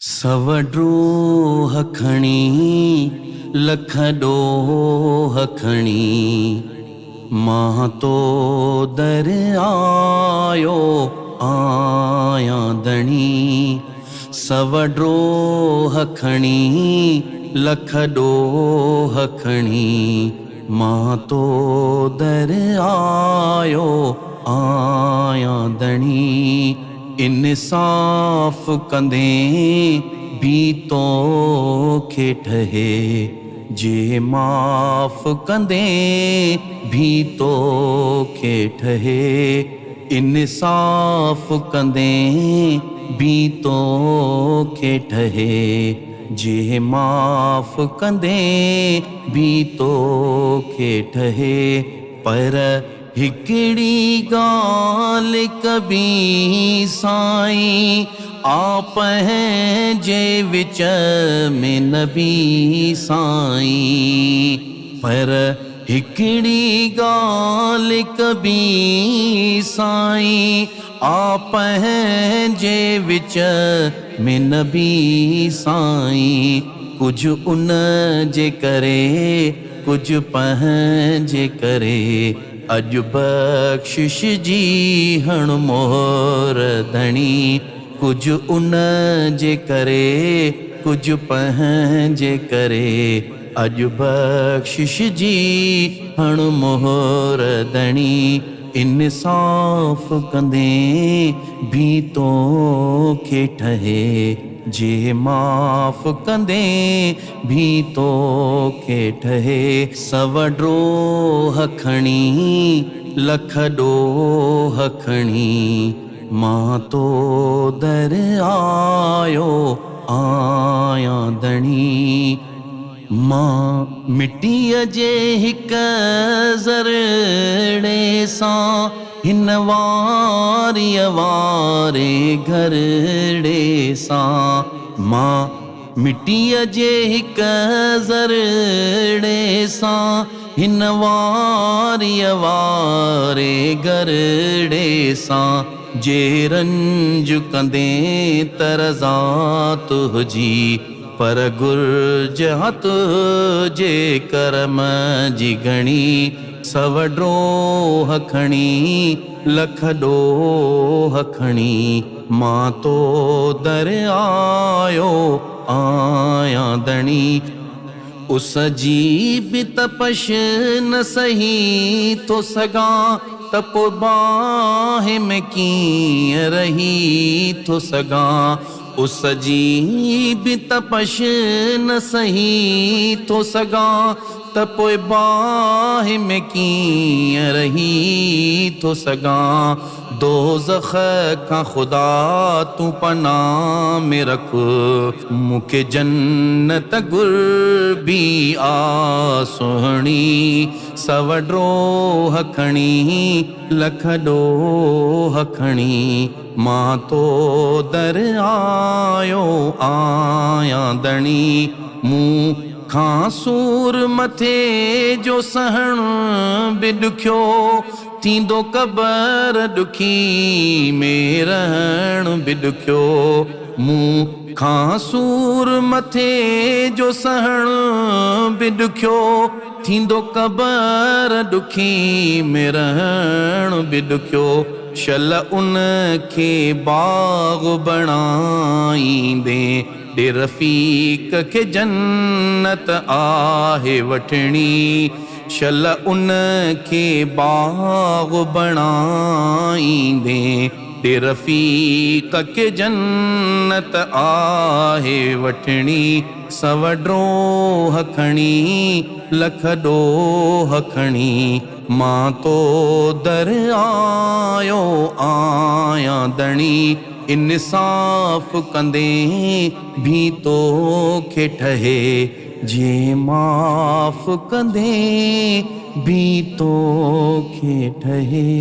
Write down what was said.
سو ڊوهه کڻي، لک ڏوهه کڻي، مان تو در آيو آهيان ڌڻي. سو ڊوهه کڻي، لک ڏوهه کڻي، مان تو در آيو آهيان ڌڻي. انصاف ڪندين ڀي توکي ٺهي، جي معاف ڪندين ڀي توکي ٺهي. انصاف ڪندين ڀي توکي ٺهي، جي معاف ڪندين ڀي توکي ٺهي. پر هڪڙي ڳالهه ڪبي سائين، آ پنهنجي وچ ۾ نبي سائين. پر هڪڙي ڳالهه ڪبي سائين، آ پنهنجي وچ ۾ نبي سائين. ڪجهه ان جي ڪري ڪجهه پنهنجي ڪري، اڄ بخشش جي هڻ مهر ڌڻي. ڪجهه ان جي ڪري ڪجهه پنهنجي ڪري، اڄ بخشش جي هڻ مهر ڌڻي. انصاف ڪندين ڀي توکي ٺهي، جي معاف ڪندين ڀي توکي ٺهي. سو ڊوهه کڻي، لک ڏوهه کڻي، مان تو در آيو آهيان ڌڻي. مان مٽيء جي هڪ ذرڙي سان، هن واريء واري گهرڙي سان. مان مٽيء جي هڪ ذرڙي سان، هن واريء واري گهرڙي سان. جي رنج ڪندين ته رضا تنهنجي، پر گهرج ها تنهنجي ڪرم جي گهڻي. سو ڊوهه کڻي، لک ڏوهه کڻي، مان تو در آيو آهيان ڌڻي. اس جي به تپش نه سهي ٿو سگهان، ته پوء باهه ۾ ڪيئن رهي ٿو سگهان. اس جي به تپش نه سهي ٿو سگهان، ته پوء باهه ۾ ڪيئن رهي ٿو سگهان. دوزخ کان خدا تون پناهه ۾ رک، مون کي جنت گهربي آ سهڻي. سو ڊوهه کڻي، لک ڏوهه کڻي، مان تو در آيو آهيان ڌڻي. مون کان سور مٿي جو سهڻ به ڏکيو، ٿيندو قبر ڏکي ۾ رهڻ به ڏکيو. مون کان سور مٿي جو سهڻ به ڏکيو، ٿيندو قبر ڏکي ۾ رهڻ به ڏکيو. شل ان کي باغ بڻائيندين، ڏي رفيق کي جنت آهي وٺڻي. شل ان کي باغ بڻائيندين، ڏي رفيق کي جنت آهي وٺڻي. سو ڊوهه کڻي، لک ڏوهه کڻي، مان تو در آيو آهيان ڌڻي. انصاف ڪندين ڀي توکي ٺهي، جي معاف ڪندين ڀي توکي ٺهي.